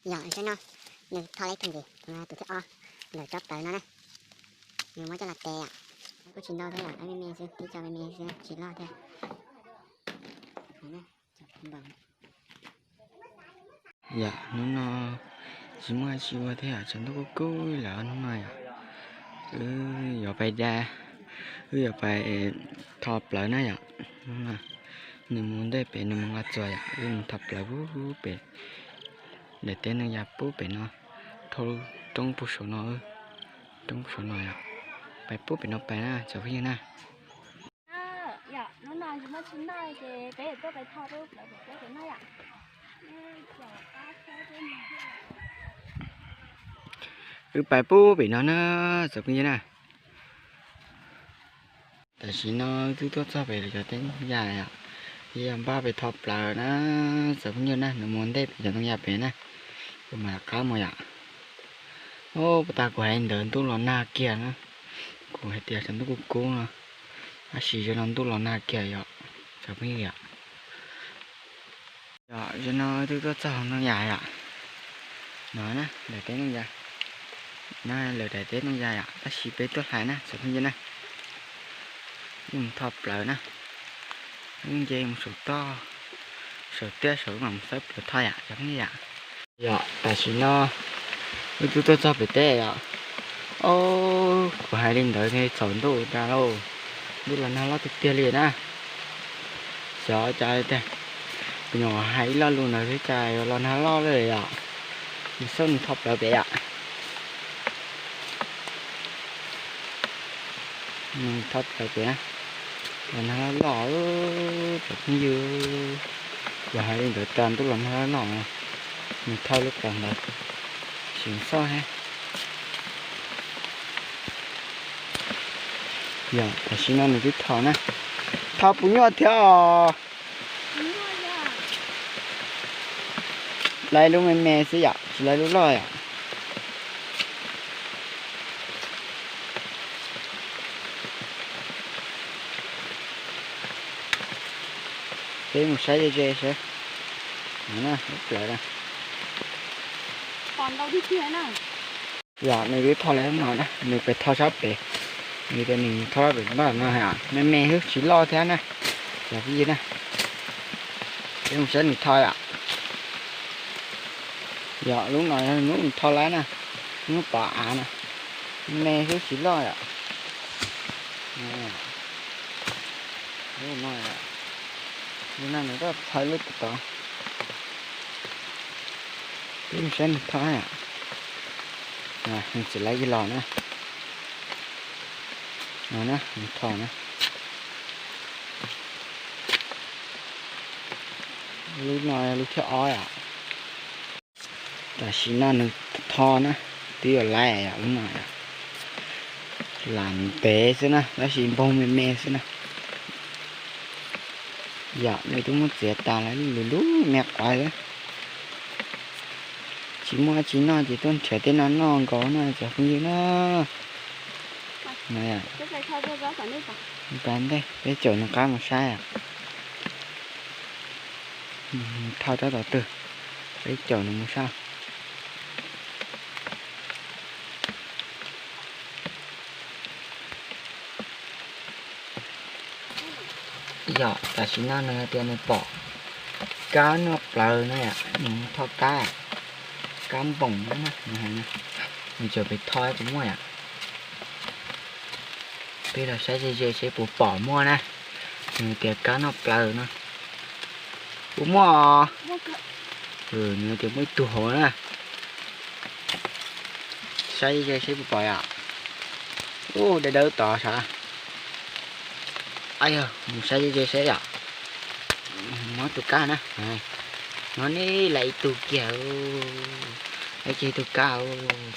Yog zaum no nws tho lawm ib tug ntxiv, tus thib ob ntawm tsob plawv no na. Nws muab coj los tes yom. Kuj tsis ntau thiab yom, me me xwb, tib co me me xwb, tsis loj thiab. Yom, hnub no tsis muaj tsis ua thiab yom, tshav ntuj kub kub lawm hnub no yom. Wb yuav pais da, wb yuav pais tho plawv na yom. Nws mus ntej pem nws mus nqa txuas yom, wb mus tho plawv pub pem daim teb neej ya pub pem no, dhau roob pug saum no, roob pug saum no yom. Pais pub pem no pais na cov phooj ywg na. Yom, hnub no tsis muaj tsis noj ces peb yuav tuaj pais tho peb lub plawv pem teb pem no yom. Wb pais pub pem no na cov phooj ywg na. Tam sim no wb twb tuaj txog pem cov teb neej ya yom, yog npaj pem tho plawv na cov phooj ywg na, nws mus ntej pem cov neej ya pem na. Kuv mam rov qab mus yom. Ub, puag ta kuv hais li ntawd ntuj los nag kiag na. Kuv hais tias tshav ntuj kub kub no, tab sis zaum no ntuj los nag kiag yom, cov phooj ywg yom. Yom, zaum no twb tuaj txog neej ya yom. No na, daim teb neej ya. No lawv daim teb neej ya yom, tab sis peb tuaj hlais na cov phooj ywg na. Wb mus tho plawv na. Wb nce mus saum toj, saum tiaj saum mam mus xawb plawv tho yom cov phooj ywg yom. Yom, tam sim no wb twb tuaj txog pem teb yom. Ob, kuv hais li ntawd txhaum ntuj tas lauj, ntuj los nag loj tiag tiag li na. Xyov cas tiag, kuv nyuam qhuav hais ib lo lus ntawd xwb cas yuav los nag loj lawm yom. Nws xauj nws tho plawv pem yom. Nws tho plawv pem, los nag loj loj, cov phooj ywg. Yog hais li ntawd tas ntuj los nag loj loj, nws tho lub plawv ntawd, tsis xauj thiab. Yog tam sim no nws twb tho na, tho puas nyuaj thiab os. Lawv lub me me xwb yom, tsis lawv lub loj yom. Peb mus saib ze ze seb. Lub plawv na. Yog nws twb tho lawm no na, nws pem tho sab pem. Nws tias nws tho pem npaj no, me me xwb tsis loj thiab na. Cov phooj ywg na, peb mus saib nws tho yom. Yog lub no yog lub nws tho lawm na, lub pom av na, me xwb tsis loj yom. Lub no, lub no nws tau txhawv lub tod. Peb mus saib nws tho yom. Nws tsis lawv ib los na. No na, nws tho na. Lub no lub thib ob yom. Tam sim no nws tho na, twb yuav laiv yom, lub no yom. Lam ntev xwb na, tab sis npog me me xwb na. Yom, nws twb muab txiav tas lawm, lub lub me quav xwb. Tsis muaj tsis noj ces tuaj nrhiav tej no noj nkaus na cov phooj ywg na. Pas ntej peb caum nws qab mus saib. Thauj tsob tom twg, peb caum nws mus saib. Yom, tam sim no nws hais tias nws pom kab noj plawv no yom, nws thauj kab, kab npoos na, nws tseem pem thauj puas muaj yom. Peb los saib ze ze seb puas pom muaj na. Nws tias kab noj plawv no. Puas muaj? Nws tias muaj ib tug hauv na. Saib ze ze seb puas pom yom. Ub, dawb dawb tod sav. Yog, mus saib ze ze seb yom. Muaj tus kab na. No ne, lawm ib tug kiag. Lawm kiag ib tug kab,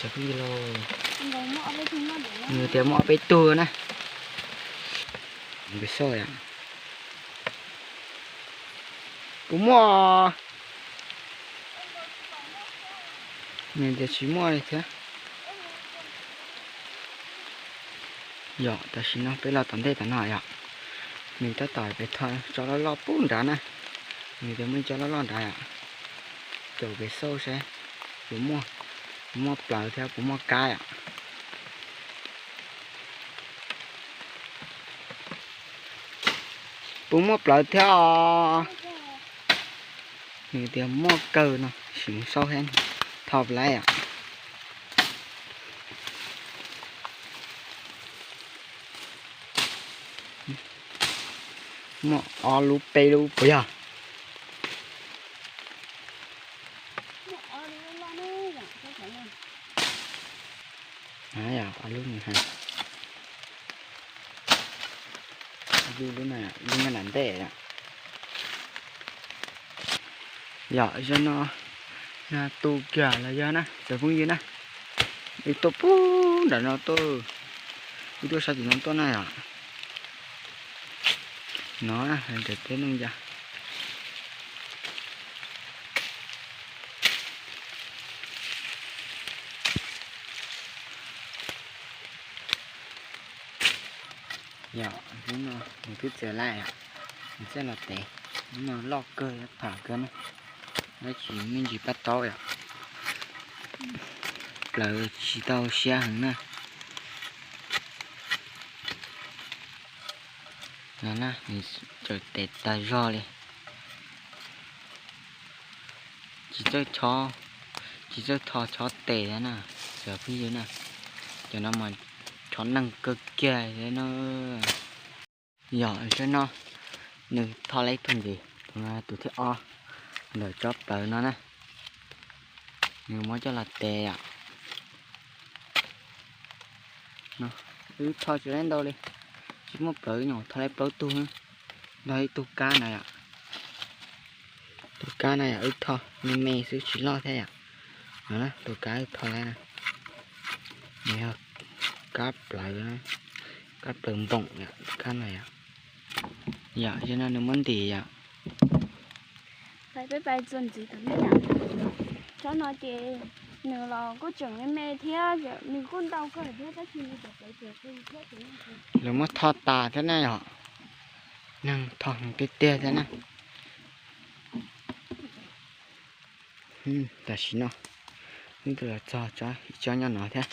cov phooj ywg lauj. Nws tias muaj ob peb tug na. Nws xauj yom. Puas muaj? Nws tias tsis muaj li thiab. Yom, tam sim no peb los tom ntej tom no yom. Nws tab tom pem thauj tsob loj loj pub nrad na. Nws tias muaj ib tsob loj loj nrad yom. Caum pem xauj seb. Puas muaj, puas muaj plawv thiab puas muaj kab yom? Puas muaj plawv thiab os? Nws tias muaj kawg no, sim mus saib thiab, tho plawv yom. Muaj ob lub peb lub puas yog? Ob lub, lub no nram ntej yom. Yog zaum no, no tu kiag los yog na cov phooj ywg na. Wb tuaj pub nram no tuaj, wb tuaj sab tim no tuaj na yom. No, ntawm peb neej ya. Yog hnub no nws twb txias lawm, nws txawj los tev. Hnub no loj kawg, pham kawg na, dab tsi me ntsis pab taub yom. Plawv tsis tau siab heev na. No na, nws tseem tev tag zog li. Tsis txawj, tsis txawj tho chob tes na, cov phooj ywg na. Cov no mas chob neeg kawg kiag li na. Yog zaum no nws tho lawm ib tug ntxiv, tus no tus thib ob ntawm tsob plawv no na. Nws muab coj los tev yom. Wb tho tsis lawm ntau li, tsis muaj plawv, nyuam qhuav tho lawm plaub tug, nrog ib tug kab na yom. Tus kab na yom, wb tho me me xwb tsis loj thiab yom. No na, tus kab wb tho lawm na, nws yog kab plawv, kab plawv npoom yom, kab na yom. Yog zaum no nws muab ntim yom. Peb pais txuas ntxiv tom no ces nws los kuj tseem me me thiab, nws kuj ntau kawg thiab tab sis nws tseem plawv txias zi thiab ces lawv muab tho tas thiab na yom. Neeg tho heev tiag tiag thiab na. Tam sim no wb twb los txog ib tsob nyob no thiab,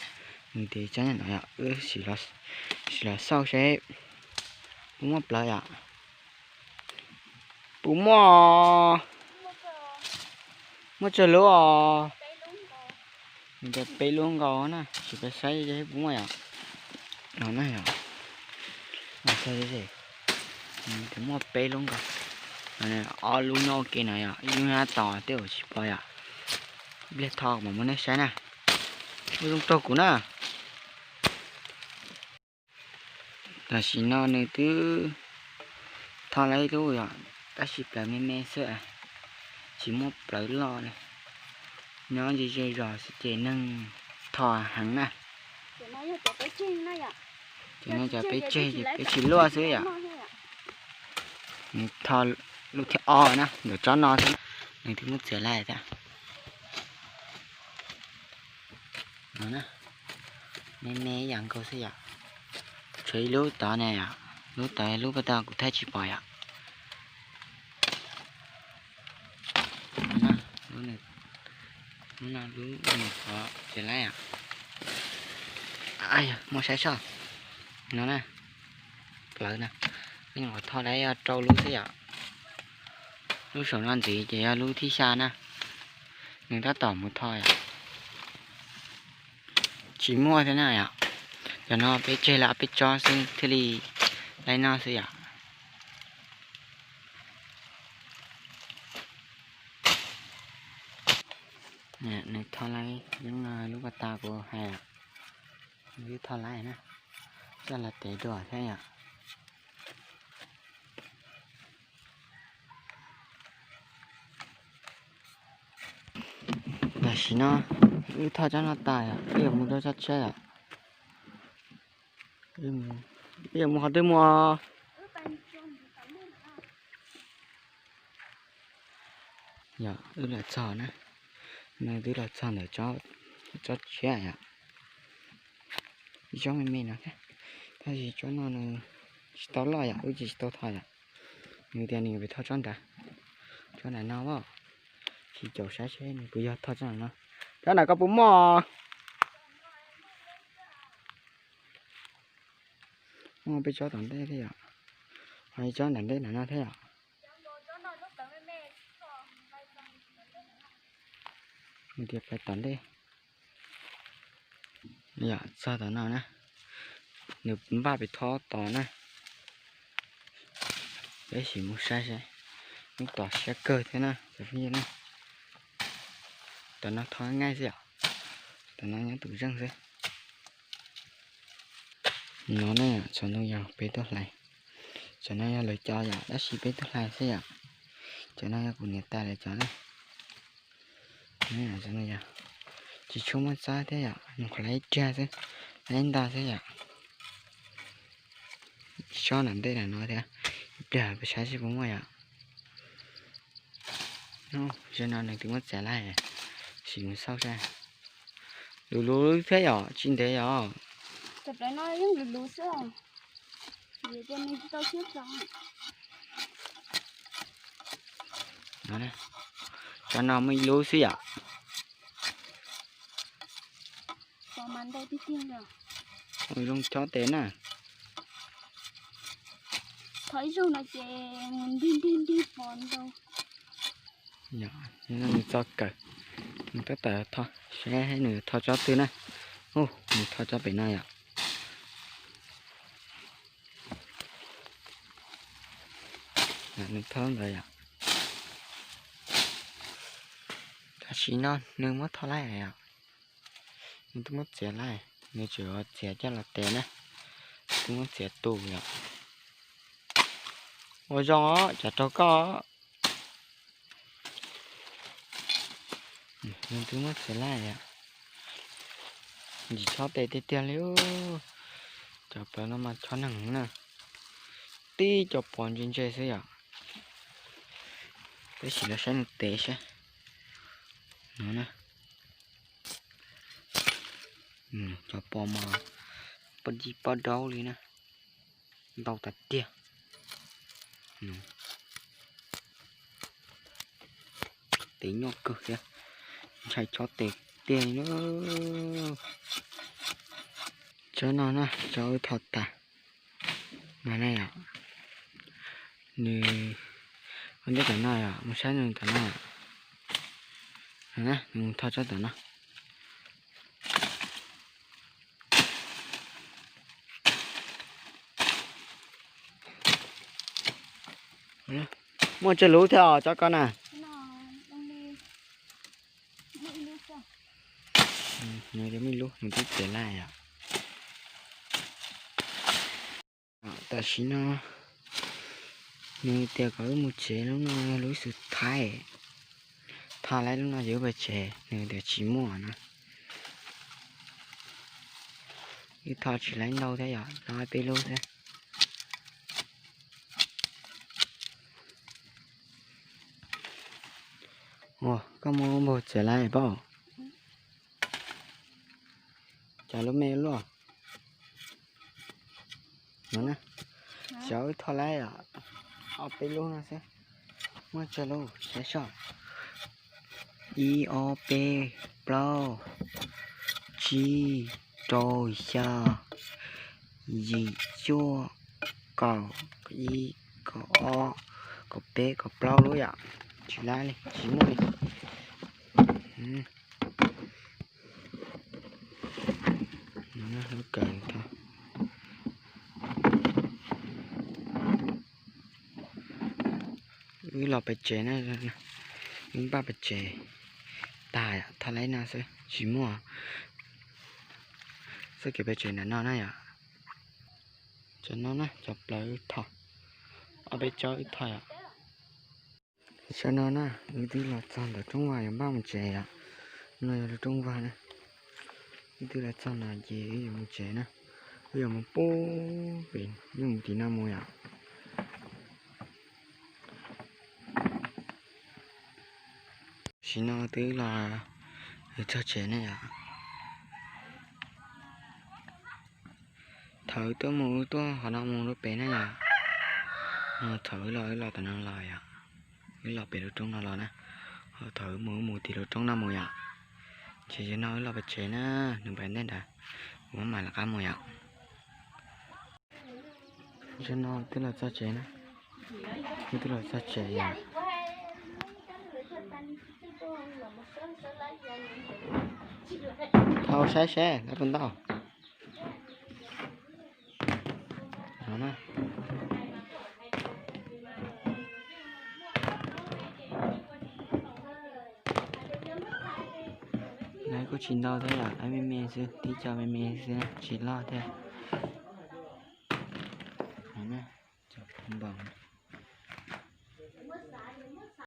nws tias ib tsob nyob no yom, wb sim los xauj seb puas muaj plawv yom. Puas muaj, muaj tsawg lub os. Nws tias peb lub nkaus na, sim pais saib seb puas muaj yom. No na yom, muaj peb lub nkaus. Ob lub nyob ua ke no yom, ib lub nyob tos tej zaum tsis pom yom. Ib pliag tho mam muab nej saib na. Ua zoo raug kuv na. Tam sim no nws twb tho lawm ib lub yom, tab sis plawv me me xwb, tsis muaj plawv loj li. Nyob ze ze zos xwb ces neeg tho heev na. Ces no cov peb tseg ces peb tsis luaj xwb yom. Nws tho lub thib ob na, ntawm tsob no xwb, nws twb muab txiav lawm thiab. Me me ib yam nkaus xwb yom. Tshuav ib lub tod ne yom, lub tod lub pas tag kuv thaij tsis pom yom. Lub no lub nws qhov txiav lawm yom. Muaj saib soj no na, plawv na, nyuam qhuav tho lawm yog rau lub xwb yom. Lub saum no ntxiv ces yog lub thib xya na, nws tab tom mus tho yom. Tsis muaj thiab na yom. Cov no peb tseg lawm peb tsob xwb thiaj li laib noj xwb yom. Nws tho lawm, lub pas tas kuv hais, nws twb tho lawm na, coj los tev dua thiab yom. Tam sim no wb tho tsob no tas yom, wb yuav mus rau tsob tshiab yom. Wb yuav mus qhov twg mus? Yog wb los txog na, no twb los txog ntawm tsob tshiab yom. Ib tsob me me no thiab, tab sis tsob no nws tsis tau loj yom, wb tsis tau tho yom. Nws tias nws yuav tho tsob nrad, tsob nrad no as. Sim caum saib seb nws puas yog tho tsob no, Tsob ntawm koj puas muaj? Muaj peb tsob tom ntej thiab yom. Ho ib tsob nram ntej nram no thiab yom. Tias pais tom ntej. Yom, txog tom no na. Nws npaj pem thob tos na. Peb sim mus saib saib. Lub tos siab kawg thiab na cov phooj ywg na. Tom no thob ngaij xwb yom. Tom no nyob tus zeej xwb. No na, tsaus ntuj yog peb tuaj hlais. Cov no yog lawv cov yom, tab sis peb tuaj hlais xwb yom. Cov no yog kuv niam tais lawv cov na. Tsis tshua muaj txab thiab yom, nws qhuav laib ib riag xwb, laib ib nta xwb yom. Tsob nram ntej nram no thiab, ib pliag peb saib seb puas muaj yom. Zaum no nws twb muab txiav laij, sim mus xauj saib. Luv luv thiab yom, tsis ntev yom. Cov no muaj ib lub xwb yom. Zoo chob tes na. Nws txo kawm, nws tab tom tho, saib nws tho tsob twg na. Nws tho tsob pem no yom. Nws tho ntawd yom. Tam sim no nws muab tho laij yom. Nws twb muab txiav laij, nws tseem txiav coj los tes na. Twb muab txiav tu yom. Ua zoo os, tsam raug koj. Nws twb muab txiav laij yom. Ntsis chob tes tiag tiag li. Cov plaws no mas chob neeg na. Tib co pos ntse ntse xwb yom. Peb sim los saib nws tes saib. No na. Cov pos mas pos dib pos daub li na. Ntau tas tiag. Tes nyuaj kawg thiab. Ntshai chob tes tiag li na. Tsob no na, tsob wb tho tas. No na yom. Nws ua ntej tom no yom, mus saib nws tom no yom. Nws mus tho tsob tom no. Muaj tsawg lub thiab os tsob ko na? Nws muaj ib lub, nws twb txiav laij yom. Tam sim no nws tias kom wb mus tsev, lub no yog lub xus thaib. Tho laij lub no ces wb pais tsev, nws tias tsis muaj na. Wb tho tsis laij ntau thiab yom, no peb lub thiab. Ua, koj muab npaug txiav laij paub? Cov lub me luaj. No na, xyov wb tho laij os, ob peb lub no xwb. Muaj tsawg lub saib soj. Ib ob peb plaub tsib rau xya yim cuaj kaum ib kaum ob kaum peb kaum plaub lub yom. Tsis laij li, tsis muaj li. Lub kawm tho. Wb los pem tsev na, wb npaj pem tsev tag, tho laij no xwb tsis muaj. Txoj kev pem tsev ntawm no na yom. Cov no na cov plaws wb tho, ob peb tsob wb tho yom. Saum no na, wb twb los txog ntawm roob vag yuav npaj mus tsev yom. No yog lub roob vag na. Wb twb los txog no ces wb yuav mus tsev na. Wb yuav mus pub pem, wb mus tim no mus yom. Tam sim no twb los txog tsev ne yom. Thaum wb tuaj mus wb tuaj qhov no mus lub pem na yom. Thaum wb los wb los tom no los yom. Wb los pem lub roob no los na. Thaum wb mus wb mus tim lub roob no mus yom. Ces zaum no wb los pem tsev na, nws pem ntej nrad, kuv mam lawv qab mus yom. Zaum no twb los txog tsev na, wb twb los txog tsev yom. Thauj saib seb lawv puas ntau. Lawv kuj tsis ntau thiab yom, lawv me me xwb, tib co me me xwb, tsis loj thiab. Cov npoo.